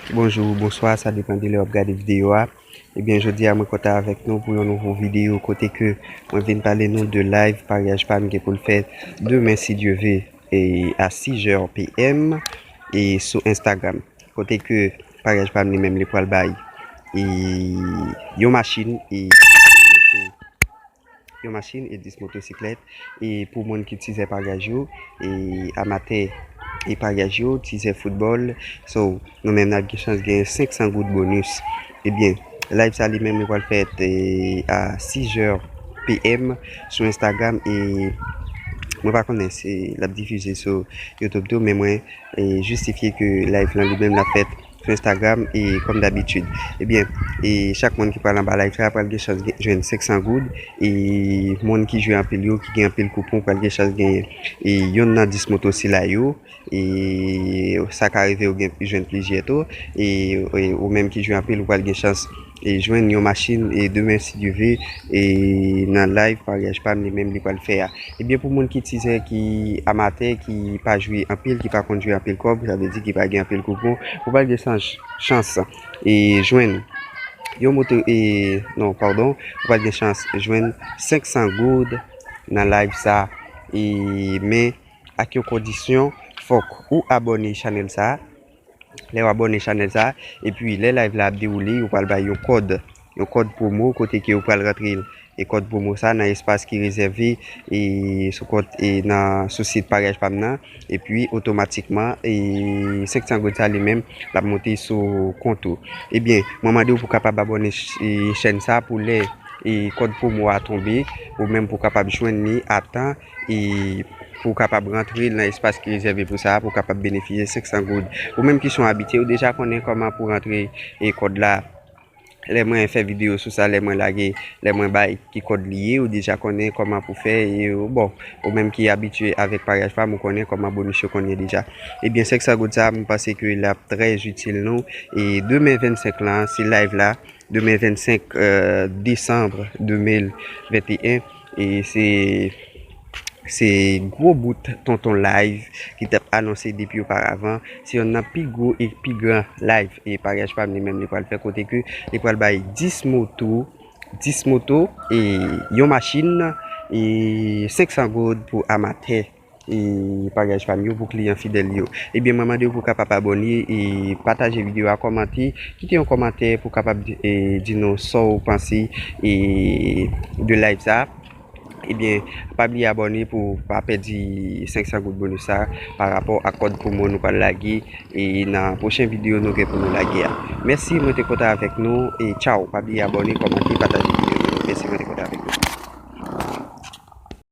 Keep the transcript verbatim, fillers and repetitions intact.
Bonjou, bonswa, sa depann de lè w ap gade videyo a. Ebyen, jodi a mwen kontan avèk nou pou yon nouvo videyo kote ke mwen vin pale nou de live paryaj pa m gen pou l fèt demen si Dye ve e a sis è p m e sou Instagram. Kote ke paryaj pa m li menm li pral bay e yon machin e yon machin e dis motosiklèt e pou moun ki tizè paryaj yo e amatè e paryaj yo, tizè foutbòl. So, nou menm n ap gen chans gen senk san goud bonus. Ebyen, live sa li menm li pral fèt e a sis è p m sou Instagram e mwen pa konnen si l ap difize sou YouTube tou, men mwen e jistifye ke live lan li menm l ap fèt sou Instagram e kòm dabitid. Ebyen, e chak moun ki pral anba live la pral gen chans gen- jwenn senk san goud e moun ki jwe anpil yo, ki gen anpil koupon, pral gen chans genyen e yonn nan dis moto sila yo. E sa ka rive ou gen jwenn plizyè tou e, e ou menm ki jwe anpil ou pral gen chans e jwenn yon machin e demen si Dye ve e nan live paryaj pa m li menm li pral fè a. Ebyen, pou moun ki tizè, ki amatè, ki pa jwe anpil, ki pa konn jwe anpil kòb, sa vle di ki pa gen anpil koupon, ou pral gen chans, chans e jwenn yon moto e, non, padon, ou pral gen chans jwenn senk san goud nan live sa e, men ak yon kondisyon, fòk ou abòne chanèl sa. Lè w abòne chanèl sa, epi lè live la ap dewoule, yo pral bay yon kòd, yon kòd pwomo kote ke yo pral rantre l. E kòd pwomo sa nan espas ki rezève e sou kont e nan sou sit paryaj pa m nan, epi otomatikman e senk san goud sa li menm l ap monte sou kont ou. Ebyen, mwen mande w pou kapab abòne ch- e chèn sa pou lè e kòd pwomo a tonbe, ou menm pou kapab jwenn li a tan e pou w kapab rantre nan espas ki rezève pou sa, pou w kapab benefisye senk san goud. Ou menm ki se yon abitye, ou deja konnen kòman pou rantre e kòd la. Lè mwen fè videyo sou sa, lè mwen lage, lè mwen bay ki kòd li ye, ou deja konnen kòman pou fè e bon, ou menm ki abitye avèk paryaj pa m, ou konnen kòman bonis yo konn ye deja. Ebyen, senk san goud sa, mwen panse ke l ap trè itil nou. E demen vennsenk lan, se live la. Demen vennsenk e, desanm de mil venteyen, e se se gwo bout tonton live ki t ap anonse depi oparavan. Se yonn nan pi gwo e pi gran live e paryaj pa m li menm li pral fè, kote ke li pral bay dis moto, dis moto e yon machin e senk san goud pou amatè e paryaj pa m yo, pou kliyan fidèl yo. Ebyen, mwen mande w pou kapab abòne e pataje videyo a, kòmante, kite yon kòmantè pou kapab di- e di nou sa w panse e de live sa. Ebyen, pa bliye abòne pou w pa pèdi senk san goud bonis sa pa rapò ak kòd pwomo nou pral lage e nan pwochen videyo nou gen pou nou lage a. Mèsi, mwen te kontan avèk nou e tchaw. Pa bliye abòne, kòmante, pataje videyo yo. Mèsi, mwen te kontan.